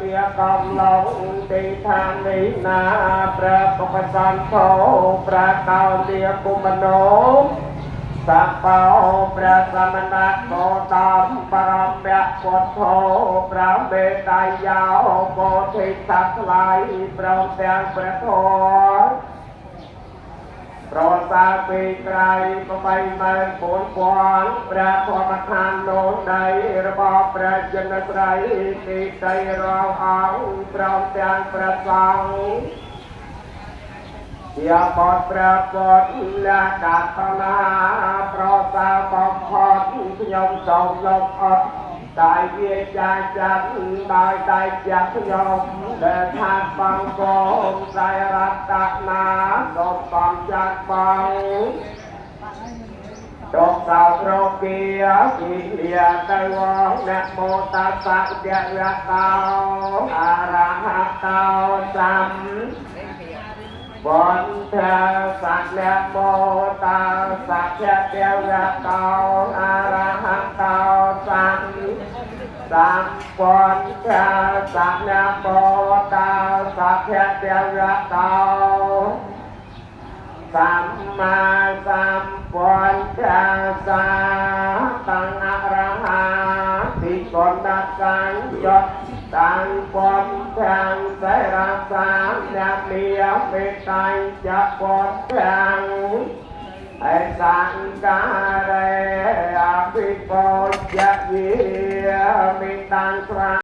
ជាកំឡុងទីឋាននេះណាព្រះបុកសន្ធោព្រះកោលាគុមនោសបោព្រះសមណៈគោតមបរមៈពុទ្ធោព្រះមេតយាពោធិសត្វថ្លៃព្រមទាំងព្រះធម៌ប្រសាពីក្រៃ84000ព្រះធម្មឋាននោដីរបស់ព្រះជនស្រីទីដីរងអង្គព្រមទាំងព្រះសង្ឃជាបតព្រះពុទ្ធលកតនាប្រសាបំផុតខ្ញុំសូមលុបអត់តែវាចាចាប់ដោយដៃចាក់ខ្ញុំដែលថាបងកុំស្រ័យរតនាសូមបងចាក់បងចុកសោប្រគាវិលាទៅវងនមោតស្សៈយៈតោអរហតោសម្បន្ធសៈនមោតស្សៈយៈតោអរហតោសម្សម្បន្ធសៈនមោតស្សៈយៈតោសម្មាសម្ពុទ្ធស្សៈតាំងអរហាតិកណ្ដសញ្ញតាំងពុទ្ធាំសេរសាអ្នកលាមេតៃចពុទ្ធាំឯសង្ការេអភិបុជយាមេតាំងស្រា